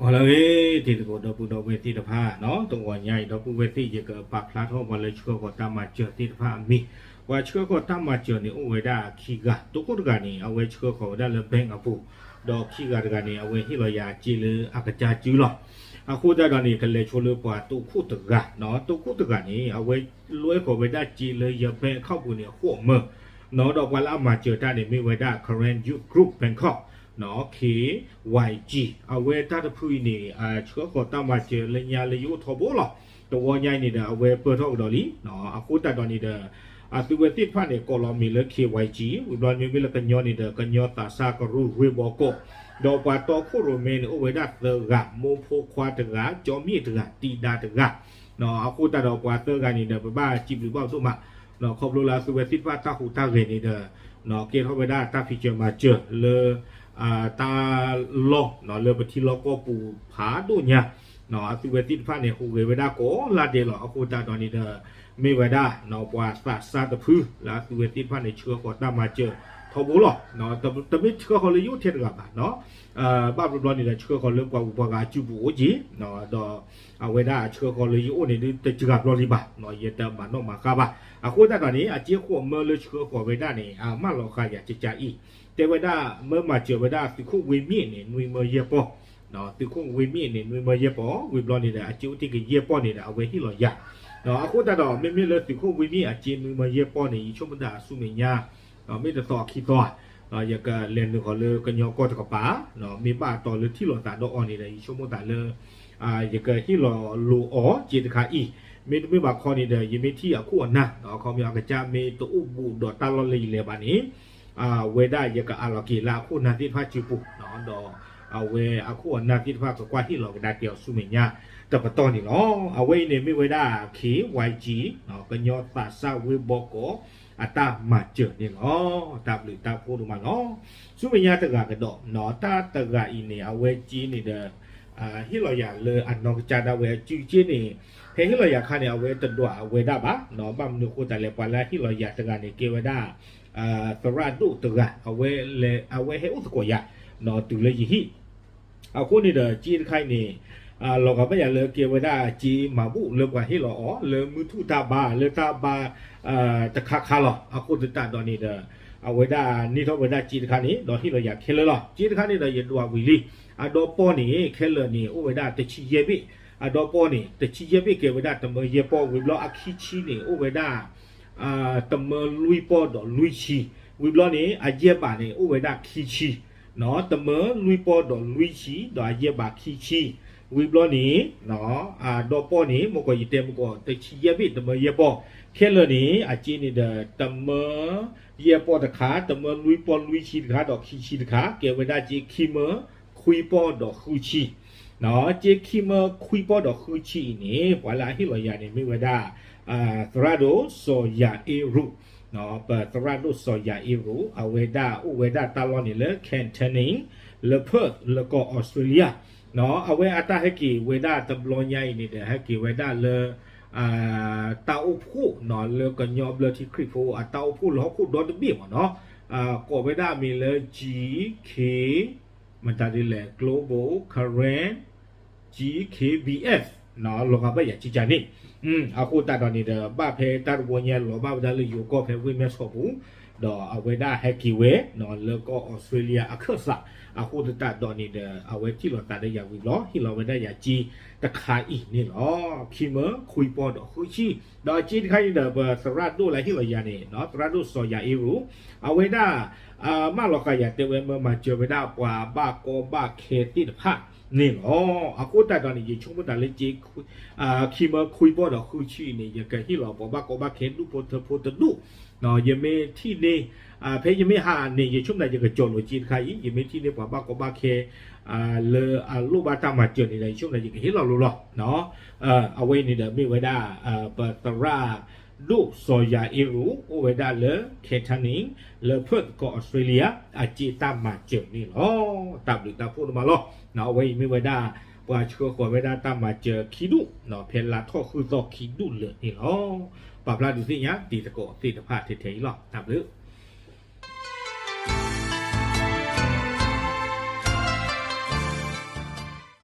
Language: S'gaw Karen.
ဟါလၢအဂ့ၤ တံၤသကိးဒီပုၢ်ဒီဝဲၢ်သ့ၣ်တဖၣ်နီၤ, တဂီၤညါအံၤ ဒီပုၢ်ဝဲၢ်သ့ၣ် ယကပာ်ဖျါထီၣ်ပှၤလၢဆှၢဃီၤတၢ်မၤစၢၤသ့ၣ်တဖၣ်အမံၤ, ပှၤဆှၢဃီၤတၢ်မၤစၢၤန့ၣ်အိၣ်ဝဲဒၣ်ခံဂၤ, တခိၣ်တဂၤန့ၣ် အဝဲဆှၢဃီၤဝဲဒၣ်လၢ bank အပူၤ, ဒီးခံဂၤတဂၤန့ၣ် အဝဲဟ့ၣ်လီၤယၤစ့လၢအကစၢ်စုလီၤ. အဃိသတးဒီးန့ၣ် ကလဲၤဆိလၢပှၤတခိၣ်တဂၤနီၤ, တခိၣ်တဂၤန့ၣ် အဝဲလွဲဃီၤဝဲဒၣ်စ့လၢယ bank account ပူၤန့ၣ် အဃိၣ်အမၢ နီၤ, ဒီးပှၤလၢအမၤစၢၤတၢ်န့ၣ် မ့ၢ်ဝဲဒၣ် Karen Youth Group Bangkok နီၤ, K Y G, အဝဲတၢ်တဖုအံၤန့ၣ် ဆှၢဃီၤတၢ်မၤစၢၤလၢညါလၢယအိၣ်ထီဘိလီၤ. တဝီညါအံၤန့ၣ်ဒီး အဝဲပၢၢ်ထီၣ်ကဒီးလံ, အဃိသတးဒီးန့ၣ်ဒီး အသုဝဲသ့ၣ်တဖၣ်န့ၣ် ကိးလီၤမံၤလၢ K Y G, ဝံၤဘျီမ့မ့ၢ်လၢကညီန့ၣ်ဒီး ကညီသးစၢ်ကရူၢ်ဝ့ၢ်ဘီကီး, ဒီးပှၤတီခိၣ်ရိၣ်မဲန့ၣ် အိၣ်ဝဲဒၣ်သၢဂၤ, မိၢ်ဖိခွါတဂၤ, ကၠီမ့ၣ်တဂၤ, တံၤဒါတဂၤ အဃိသတးဒီးပှၤသၢဂၤန့ၣ်ဒီး ပဘၣ်စံးဘျုးဘၣ်ဒိၣ်မး, ခီဖျိလၢအသုဝဲသ့ၣ်တဖၣ်တၢ်ဟူးတၢ်ဂဲၤန့ၣ်ဒီး ကဲထီၣ်ဝဲဒၣ်တၢ်ဖံးစၢၤမၤစၢၤလၢ တၢ်လီၢ် လၢပထံလီၢ်ကီၢ်ပူၤဖးဒိၣ်ညါ, အသုဝဲသ့ၣ်တဖၣ်န့ၣ် ဟူးဂဲၤဝဲဒၣ်ကိးလါဒဲးလီၤ. အဃိသတးဒီးန့ၣ်ဒီး မ့ၢ်ဝဲဒၣ် ပှၤသးစၢ်တဖု လၢအသုဝဲသ့ၣ်တဖၣ်န့ၣ် ဆှၢဃီၤတၢ်မၤစၢၤထီဘိလီၤ. တမ့ၢ်ဆှၢဃီၤလၢယအိၣ်ထဲတဂၤဘၣ် ဘၣ်ဘျီဘျီန့ၣ်ဒီး ဆှၢဃီၤလၢပှၤဂုၤပှၤဂၤအစုပူၤအိၣ်က့ၤ, ဒီးအဝဲဒၣ်ဆှၢဃီၤလၢယအိၣ်န့ၣ်ဒုးတစှၤဘျီလံဘၣ်, ယတမၤနီၣ်မၤဃါဘၣ်. အဃိသတးဒီးန့ၣ် အစ့ဃိၣ်မၢလၢဆှၢဃီၤဝဲဒၣ်န့ၣ် အမၢလီၤဃာ်ယၤကကါအံၤ, တဲဝဲဒၣ်မၢမၤစၢၤဝဲဒၣ်သုးခိၣ်ဝ့မ့ၣ်န့ၣ် နွံမၢယဲၢ်ပီၢ်, သုးခိၣ်ဝ့မ့ၣ်န့ၣ် နွံမၢယဲၢ်ပီၢ်, ဝံၤဘျီန့ၣ်ဒီး အစ့အိၣ်တ့ၢ်ကယဲၢ်ပီၢ်န့ၣ်ဒီး အဝဲဟ့ၣ်လီၤယၤ. အဃိသတးဒီး မ့မ့ၢ်လၢသုးခိၣ်ဝ့မ့ၣ်အစ့နွံမၢယဲၢ်ပီၢ်န့ၣ် ယဆိကမိၣ်သးအဆူမဲာ်ညါ မ့ၢ်တသီအခံသီဧါ, ယကလဲၤနုာ်ဃီၤလၢကညီကီၢ်တကပၤ, မ့ၢ်ဘၣ်အတီၤလၢထံၣ်လိာ်သးဒီးအီၤန့ၣ်ဒီး ယဆိကမိၣ်သးလၢ ယကဟ့ၣ်လီၤလိာ်အီၤစ့တခါအံၤ, မ့တမ့ၢ်ဘၣ်ခီန့ၣ်ဒီး ယမ့ၢ်ထံၣ်အခိၣ်အနၢ်, ခီပညီအကစၢ်မ့ၢ်တအိၣ်ဘူးဒီးတၢ်လီၢ်လၢယလဲၤဘၣ်န့ၣ် ဝဲဒၣ်ယကအးလီၤက့ၤလၢအခိၣ်အနၢ်သ့ၣ်တဖၣ်စုပူၤ, ဒီးအဝဲအခိၣ်အနၢ်သ့ၣ်တဖၣ်ကကွၢ်ဟ့ၣ်လီၤကဒါက့ၤအီၤဆူမဲာ်ညါတပတီၢ်န့ၣ်လီၤ. အဝဲအံၤန့ၣ်မ့ၢ်ဝဲဒၣ် K Y G ကညီသးစၢ်ဝ့ၢ်ဘီကီး အတၢ်မၤစၢၤန့ၣ်လီၤ. တၢ်ဘျုးတၢ်ဖှိၣ်ဒိၣ်မးလီၤ. ဆူမဲာ်ညါတဂၤကဒီး, တၢ်တဂၤအံၤန့ၣ် အဝဲစ့န့ၣ်ဒီး ဟ့ၣ်လီၤယၤလၢအနီၢ်ကစၢ်ဒၣ်ဝဲအစုစ့န့ၣ်, ဖဲဟ့ၣ်လီၤယၤခါန့ၣ် အဝဲတဒွးအဝဲဒၣ်ဘၣ်, ဘၣ်မနုၤအဃိသတးလဲၣ်, ပှၤလၢအဟ့ၣ်လီၤယၤတဂၤန့ၣ် ကဲဝဲဒၣ် သရၣ်ဒိၣ်တဂၤ, အဝဲဟဲအိၣ်သကိးယၤ တုၤလၢယဟံၣ် အဃိန့ၣ်ဒီး စ့တခါအံၤန့ၣ် လီၤဂာ်ဘၣ်ယၤလၢကဲဝဲဒၣ်စ့မၤဘူၣ်လၢပှၤဟ့ၣ်လီၤအီၤ လၢမုၢ်ထူၣ်တၢ်ဘါ လၢတၢ်ဘါတခါခါလီၤ. အဃိသတးဒီးန့ၣ်ဒီး အဝဲဒၣ်န့ၢ်ထီၣ်ဝဲဒၣ်စ့တခါန့ၣ် ဒီးဟ့ၣ်လီၤယၤခဲလၢာ်လီၤ. စ့တခါန့ၣ်ဒီးယဒွးဝံၤလံ. အဒီပီၢ်န့ၣ် ခဲလၢာ်န့ၣ် အိၣ်ဝဲဒၣ်တဆံယဲၢ်ဘ့ၣ်, အဒီပီၢ်န့ၣ် တဆံယဲၢ်ဘ့ၣ်ကဲဝဲဒၣ်တမၢယဲၢ်ပီၢ်, ဝံၤဘျီအခံဆံန့ၣ် အိၣ်ဝဲဒၣ် တမၢလွံၢ်ပီၢ်ဒီးလွံၢ်ဆံ, ဝံၤဘျီန့ၣ် အယဲၢ်ဘးန့ၣ် အိၣ်ဝဲဒၣ်ခံဆံ, တမၢလွံၢ်ပီၢ်ဒီးလွံၢ်ဆံ ဒီးအယဲၢ်ဘးခံဆံ, ဝံၤဘျီန့ၣ် ဒီပီၢ်န့ၣ် မ့ၢ်ကီးယတဲမ့ၢ်ကီး တဆံယဲၢ်ဘ့ၣ်တမၢယဲၢ်ပီၢ်, ခဲလၢာ်န့ၣ် အစ့န့ၣ်ဒီး တမၢယဲၢ်ပီၢ်တခါ တမၢလွံၢ်ပီၢ်လွံၢ်ဆံတခါ ဒီးခံဆံတခါ ကဲဝဲဒၣ်စ့ခံမၢခွံပီၢ်ဒီးဃုဆံ စ့ခံမၢခွံပီၢ်ဒီးဃုဆံအံၤန့ၣ် ပှၤလၢအဟ့ၣ်လီၤယၤန့ၣ် မ့ၢ်ဝဲဒၣ် သရၣ်ဒိၣ်စီၤယၤအ့ရူး, ပသရၣ်ဒိၣ်စီၤယၤအ့ရူး အဝဲဒၣ်အိၣ်ဝဲဒၣ်တၢ်လီၢ်န့ၣ်လၢ Cantonment လၢ Perth လၢကီၢ်အီစထြ့လယါ, အဝဲအတၢ်ဟဲက့ၤဝဲဒၣ်တဘျီညါအံၤန့ၣ်ဒီး ဟဲက့ၤဝဲဒၣ်လၢ တၢ်အိၣ်ဖှိၣ်လၢကညီဘျၢထံခရံာ်ဖိအတၢ်အိၣ်ဖှိၣ်လၢဟီၣ်ခိၣ်ဒီတဘ့ၣ်မ့ၢ်နီၤ, ကိးဝဲဒၣ်အမံၤလၢ G K မတၤဒ်လဲၣ် Global Karen G K B F လီၤဂာ်ဘၣ်ယၤကကန့ၣ်, အဃိသတးဒီးန့ၣ်ဒီး ဘၣ်ဖဲတၢ်တဘီညါလီၤဘၣ်ဝဲဒၣ်လၢယိၤကီၢ်ဖဲဝ့ၢ်မဲၢ်ဆီးပူၤ, ဒီးအဝဲဒၣ်ဟဲက့ၤဝဲ လၢကီၢ်အီစထြ့လယါအခၢၣ်စး, အဃိသတးဒီးန့ၣ်ဒီး အဝဲထံၣ်လိာ်သးဒီးယၤဝံၤလီၤ ဟ့ၣ်လီၤဝဲဒၣ်ယၤစ့တခါအံၤန့ၣ်လီၤ. ခံမၢခွံပီၢ်ဒီးဃုဆံ, ဒီးစ့တခါအံၤဒီး ပသရၣ်ဒိၣ်လၢဟ့ၣ်လီၤယၤန့ၣ် သရၣ်ဒိၣ်စီၤယၤအ့ရူး, အဝဲဒၣ် မၢလီၤဃာ်ယၤတဲဝဲမၢမၤစၢၤဝဲဒၣ်ပှၤဘၣ်ကီဘၣ်ခဲသ့ၣ်တဖၣ်န့ၣ်လီၤ. အဃိသတးဒီးန့ၣ် ယဆိကမိၣ်သးလၢ ခံမၢခွံပီၢ်ဒီးဃုဆံအံၤန့ၣ် ယကဟ့ၣ်လီၤပှၤဘၣ်ကီဘၣ်ခဲဒူၣ်ဖိထၢဖိတဒူၣ်, ယမ့ၢ်ထံၣ်န့ၢ် ဖဲယမ့ၢ်ဟးန့ၣ် ယဆိကမိၣ်သးယကစီၤလိာ်စ့တခါအံၤ ယမ့ၢ်ထံၣ်န့ၢ်ပှၤဘၣ်ကီဘၣ်ခဲ လၢအလိၣ်ဘၣ်တၢ်မၤစၢၤန့ၣ်ဒီး ယဆိကမိၣ်သးယကဟ့ၣ်လီၤလိၤလီၤ. အဝဲအံၤန့ၣ်ဒီးမ့ၢ်ဝဲဒၣ် ပသရၣ်ဒိၣ်စီၤယၤအ့ရူး အိၣ်ဝဲဒၣ်လၢ Cantonment လၢ Perth ကီၢ်အီစထြ့လယါ အစ့တၢ်မၤစၢၤန့ၣ်လီၤ. တၢ်ဘျုးတၢ်ဖှိၣ်ဒိၣ်မးလီၤ. အဝဲအံၤမ့ၢ်ဝဲဒၣ် ပှၤဆှၢဃီၤဝဲဒၣ်တၢ်မၤစၢၤခံဒူၣ် ဖဲလါထီၣ်ဃုသီခံဒူၣ်လၢာ်န့ၣ်လီၤ. ပာ်ဖျါဒုးသ့ၣ်ညါတံၤသကိးသ့ၣ်တဖၣ်ထဲထဲအံၤလီၤ. တၢ်ဘျုး